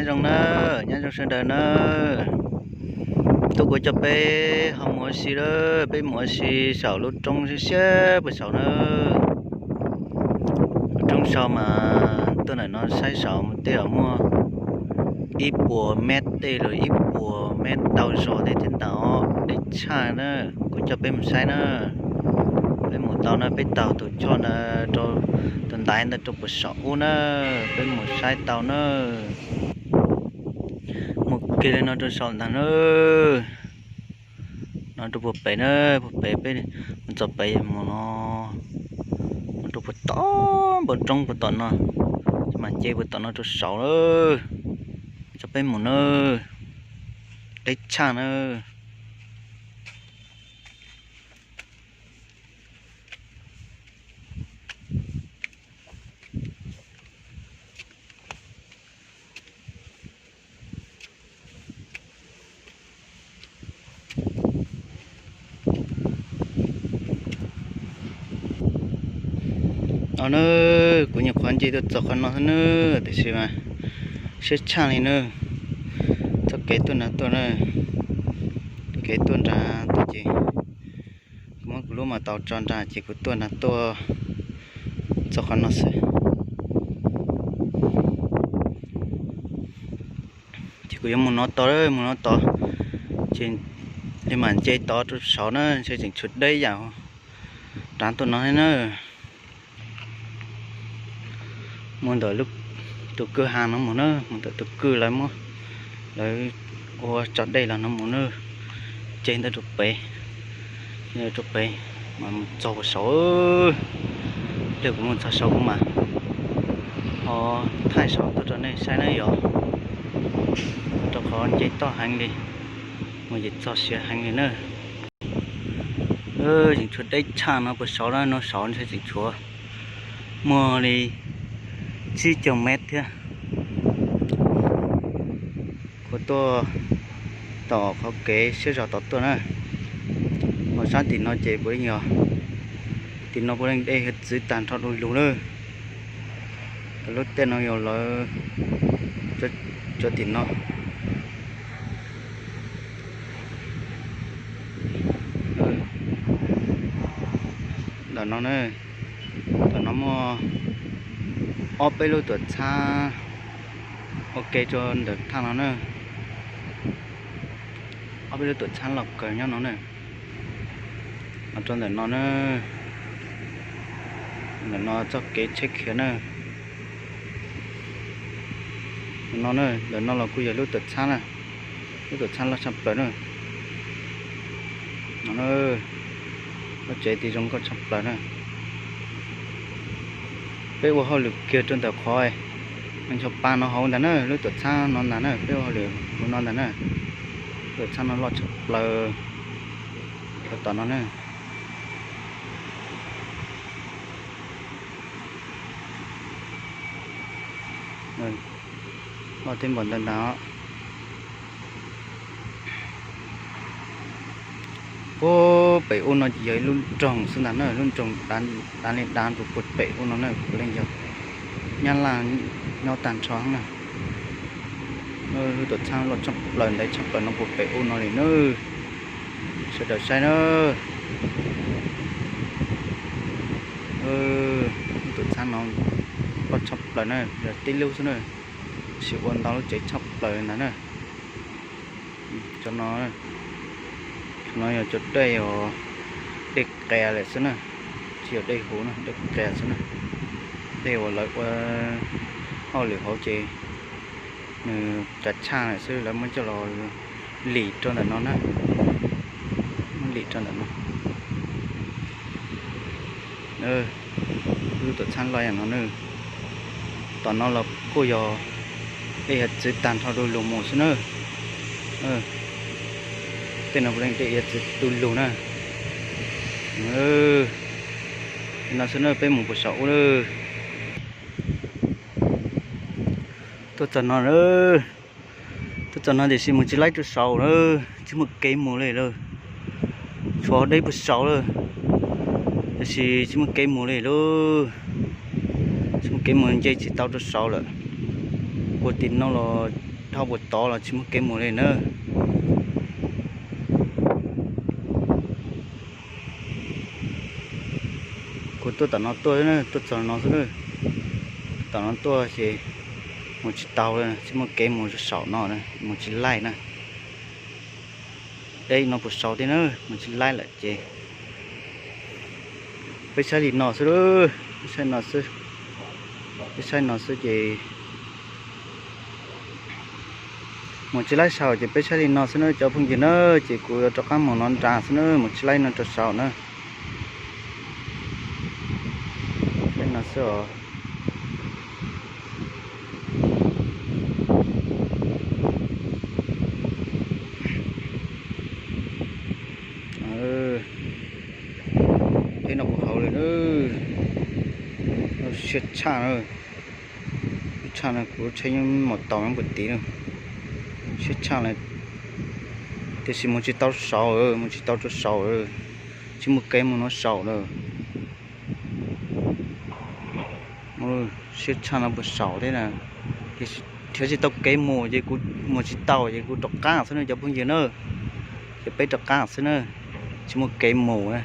Zoo na, nyob zoo sawv daws na. Tuaj kuv coj peb ho mus ua si lawm, peb mus ua si saum lub roob siab siab puag saud na. Lub roob saud mas tuaj ntawm no saib saud tej zaum muaj ib puas mev tej los ib puas mev tau zog tej thiab ntag os, deb tshaj na. Kuv coj peb mus saib na. Peb mus tau na, peb taug tus choj ntawd, tus ntaiv ntawd rau puag saum ub na, peb mus saib tau na. Mus kiag li no rau saud ntag na. No rau puag pem na, puag pem peb mus txog pem mus no, mus rau puag tom npoo roob puag tom no, ces mam nce puag tom no rau saud lawm. Coj peb mus na, deb tshaj na. Os na, kuv nyuam qhuav nce tuaj txog qhov no xwb na, tiam sis mas siab tshaj li na. Txoj kev tuaj nrad tuaj na, kev tuaj nrad tuaj ces kuv muab kuv lub mos taus tso nrad ces kuv tuaj nrad tuaj txog qhov no xwb. Ces kuv yuav mus no tod, mus no tod, ces li mam nce tod rau saud na, ntshe tseem tshuav deb yam nrad tuaj no thiab na. Mus ntawm tus kwj ha no mus na, mus ntawm tus kwj lawv muab, lawv ua tso dej los no mus na, nce ntawd rau pem, rau pem mas mus txog puag saud. Pliag kuv mus txog saud kuv mam ho thaij saum tuaj rau nej saib na yom, rau qhov nce toj heev li, mus ces txog siav heev li na. Tseem tshuav deb tshaj no puag saud na, no saud ntshe tseem tshuav muaj li tsib caug mev thiab. Kuv tuaj tom qhov kev siab zog tod tuaj na, ho sab tim no ces puav leej yog, tim no puav leej dej hiav txwv tag nrho du lug lawm. Lub tej no yog lawv cov tim no. Ntawm no na, ntawm no muaj ob peb lub tuam txhab ua ke rau ntawm thaj no na. Ob peb lub tuam txhab los kawg nyob no na. Los rau ntawm no na, ntawm no txoj kev tsheb khiav na. No na, ntawm no los kuj yog lub tuam txhab na, lub tuam txhab loj tshaj plaws na. No, lub tsev tid zoo nkauj tshaj plaws na. Peb ua hauj lwm kiag rau ntawm qhov nees nkaum pa no hauv ntag na, lub tuam txhab no ntag na, peb ua hauj lwm hauv no ntag na. Tuam txhab no loj tshaj plaws, rau tom no na. Loj thiab npaum ntawd ntag. Puag pem ub no ces yog ib lub nroog xwb ntag na, lub nroog dav li dav rau puag pem ub no na, puav leej yog Nyab Laj nyob tag nrho na. Lub tuam txhab loj tshaj plaws ntawd tshaj plaws no puag pem ub no li na. Sawv daws saib na. Lub tuam txhab no loj tshaj plaws na, yog tib lub xwb na, tab sis ua ntau lub tsev tshaj plaws ntag na. Cov no, no yog cov dej uas dej qias lawm xwb na, tsis yog dej huv na, dej qias xwb na. Dej uas lawv ua hauj lwm hauv ces nws qias tshaj lawm xwb, lawv muab coj los lim rau ntawm no na, muab lim rau ntawm no. Lub tuam txhab loj yam no na, tom no los kuj yog dej hiav txwv tag nrho du lug mus xwb na. Tej no puav leej dej hiav txwv du lug na. Li no xwb na, peb mus puag saum ub lawm. Tuaj txog no, tuaj txog no tiam sis mus tsis laib rau saud lawm, tsis muaj kev mus li lawm. Tshuav deb puag saud lawm, tiam sis tsis muaj kev mus li lawm. Tsis muaj kev mus, nce tsis tau rau saud lawm. Puag tim no los dhau puas tod los tsis muaj kev mus li na. Kuv tuaj tom no tuaj, tuaj txog no xwb na. Tom no tuaj ces mus tsis tau li, tsis muaj kev mus saum no, mus tsis laij na. Deb no puas saud thiab na, mus tsis laij lawm ces peb saib li no xwb, peb saib no xwb, peb saib no xwb ces mus tsis laij saum ces peb saib li no xwb na cov phooj ywg na. Ces kuv yuav rov qab mus no nrad xwb na, mus tsis laij no rau saum na. Saib no xwb os. Deb no puas haud li na. Siab tshaj na. Tshaj no kuv tsheb nyob mus tau nyob puag tid na. Siab tshaj na. Tiam sis mus tsis tau saud, mus tsis tau rau saud, tsis muaj kev mus no saud na. Siab tshaj no puas saud thiab na. Tiam sis tsis tau kev mus ces kuv mus tsis tau ces kuv rov qab xwb na cov phooj ywg na. Ces peb rov qab xwb na, tsis muaj kev mus na.